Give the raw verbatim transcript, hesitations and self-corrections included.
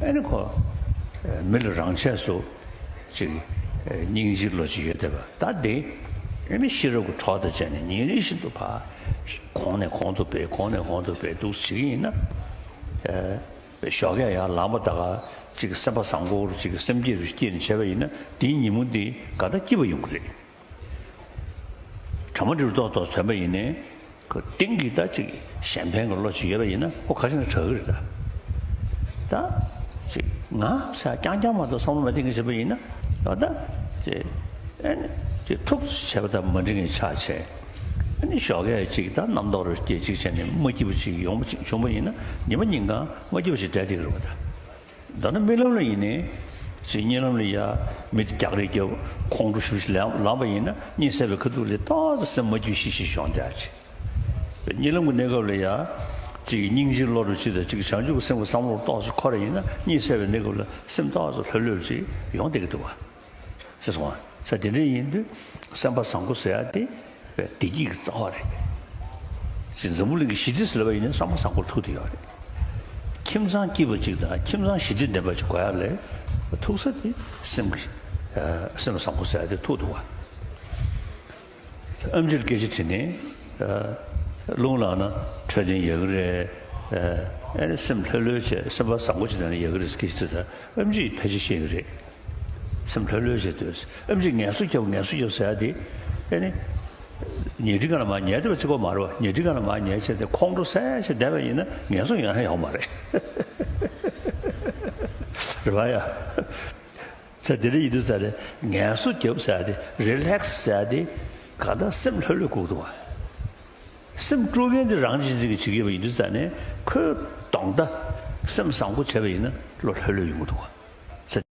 ཨ་ནི་ཁོ་མི་ལ་རང་ཆས་སུ་ཅིག་སྙིང་རྗེ་བློ་ཅིག་ཡོད་བསྡད་པ་ད་དེ། ཨ་ནི་ཤེས་རབ་ཀྱི་གྲོགས་དང་བཅས་ནས་ཉིན་རེ་བཞིན་དུ་ཕར་གོང་ནས་གོང་དུ་སྤེལ། གོང་ནས་གོང་དུ་སྤེལ་འདུག་བྱེད་ཀྱི་ཡིན་ན། ཞོགས་ཀས་ཡར་ལངས་པ་ད་ག་ཅིག་སེམས་པ་བཟང་པོ་རུ་ཅིག་སེམས་བསྐྱེད་རུ་སྐྱེས་ནས་བྱས་པ་ཡིན་ན། དེའི་ཉིན་མོ་འདི་ག་ད་སྐྱིད་པ་ཡོང་གི་རེད། གྲ་མ་འགྲིག་ཏོག་ཏོག་ཐོན་པ་ཡིན་ནའི། ཁོ་གཏིང་གི་ད་ཅིག་གཞན་ཕན་གྱི་བློ་ཅིག་ཡོད་པ་ཡིན་ན་ཁོ་ག་ཞིག་ན་དྲག་གི་རེད་ད། ད་ཅིག་ང་ཟེར་རྐྱང་རྐྱང་མ་གཏོགས་བསམ་བློ་མ་གཏིང་གི་བྱེད་པ་ཡིན་ན། ད་ད་ཅིག་ཨ་ནི་ཅིག་ཐུགས་བྱས་པ་ད་མ་འགྲིག་མཁན་ཆགས་བྱས། ཨ་ནི་ཞོགས་ཀས་ཅིག་ད་རྣམ་རྟོག་རུ་སྐྱེ་ཅིག་བྱས་ནས་མ་སྐྱིད་པ་ཅིག་ཡོང་བ་ཅིག་བྱུང་པ་ཡིན་ན། ཉི་མ་ཉིན་གང་མ་སྐྱིད་པ་ཞིག་བསྡད་བསྡད་ཀྱི་རེད་པ་ད། མདོར་ན་རྨི་ལམ་ལ་ཡིན་ནའི། ཅིག་གཉིད་ལམ་ལ་ཡ་མི་དེ་རྒྱག་རེས་རྒྱབ། ཁོང་ཁྲོ་ཞེ་པོ་ཅིག་ལངས་ལངས་པ་ཡིན་ན། གཉིད་སད་པའི་ཁ་ཐུག་ལ་ཏོག་ཙམ་སེམས་མ་སྐྱིད་ཤིག་ཤིག་ཤོང་བསྡད་ཅིག་གཉིད་ལམ་གྱི་གནས་སྐབས་ལ་ཡ་ཅིག་སྙིང་རྗེའི་བློ་རུ་ཅིག་དང་ཅིག་བྱང་ཆུབ་ཀྱི་སེམས་ཀྱི་བསམ་བློ་ཏོག་ཙམ་འཁོར་བ་ཡིན་ན། གཉིད་སད་པའི་གནས་སྐབས་ལ་སེམས་ཏོག་ཙམ་ལྷོད་ལྷོད་ཅིག་ཡོང་བསྡད་ཀྱི་འདུག་བ། ཤེས་སོང་ང་། ས་དེ་འདྲ་ཡིན་དུས་སེམས་པ་བཟང་པོ་ཟེར་ཡ་དེ་བདེ་སྐྱིད་ཀྱི་རྩ་བ་རེད། ཅིག་འཛམ་བུ་གླིང་གི་ཞི་བདེ་ཟེར་བ་ཡིན་ན་བསམ་པ་བཟང་པོར་ཐུག་བསྡད་ཡོད་རེད། ཁྱིམ་ཚང་སྐྱིད་པ་ཅིག་དང་ཁྱིམ་ཚང་ཞི་བདེ་ལྡན་པ་ཅིག་དགོས་ཡ་ལ་ཐུག་ས་དེ་སེམས་ཀྱི་སེམས་པ་བཟང་པོ་ཟེར་ཡ་དེ་ཐུག་འདུག་བ། ཨེམ་ཆིར་སྐད་ཆ་དྲིས་ནས། རླུང་ལངས་ན་འཕྲོད་བསྟེན་ཡག་གི་རེད། ཨ་ནི་སེམས་ལྷོད་ལྷོད་བྱས་སེམས་པ་བཟང་པོ་ཅིག་བསྡད་ན་ཡག་གི་རེད་ཟེར་སྐད་ཆ་དྲིས་དུས། ཨེམ་ཆིས་ཕལ་ཆེར་ཤེས་ཀྱི་རེད། སེམས་ལྷོད་ལྷོད་བྱས་སྡོད། ཨེམ་ཆིས་ངལ་གསོ་རྒྱབ་ངལ་གསོ་རྒྱབ་ཟེར་ཡ་དེ། ཨ་ནི་ཉལ་ཁྲིའི་སྒང་ལ་མར་ཉལ་བསྡད་པ་གཅིག་པོ་མ་རེད་བ། ཉལ་ཁྲིའི་སྒང་ལ་མར་ཉལ་བྱས་ཏེ་ཁོང་ཁྲོ་ཟ་བྱས་བསྡད་པ་ཡིན་ན་ངལ་གསོ་ཡོང་ཡ་ཡོད་མ་རེད། རེད་པ་ཡ། ས་དེ་འདྲ་ཡིན་དུས་ས་རེད། ངལ་གསོ་རྒྱབ་ཟེར་ཡ་དེ། རི་ལེག་སི་ཟེར་ཡ་དེ་གང་ལྟར་སེམས་ལྷོད་ལྷོད་དགོས་འདུག་བ། སེམས་དཀྲུག་མཁན་དེ་རང་གཅེས་འཛིན་གྱི་བྱེད་ཀྱི་ཡོད་པ་ཡིན་དུས་ཙང་ནས། ཁོས་གདོང་ད་སེམས་བཟང་པོ་བྱས་པ་ཡིན་ན་བློ་ལྷོད་ལྷོད་ཡོང་གི་འདུག་བ།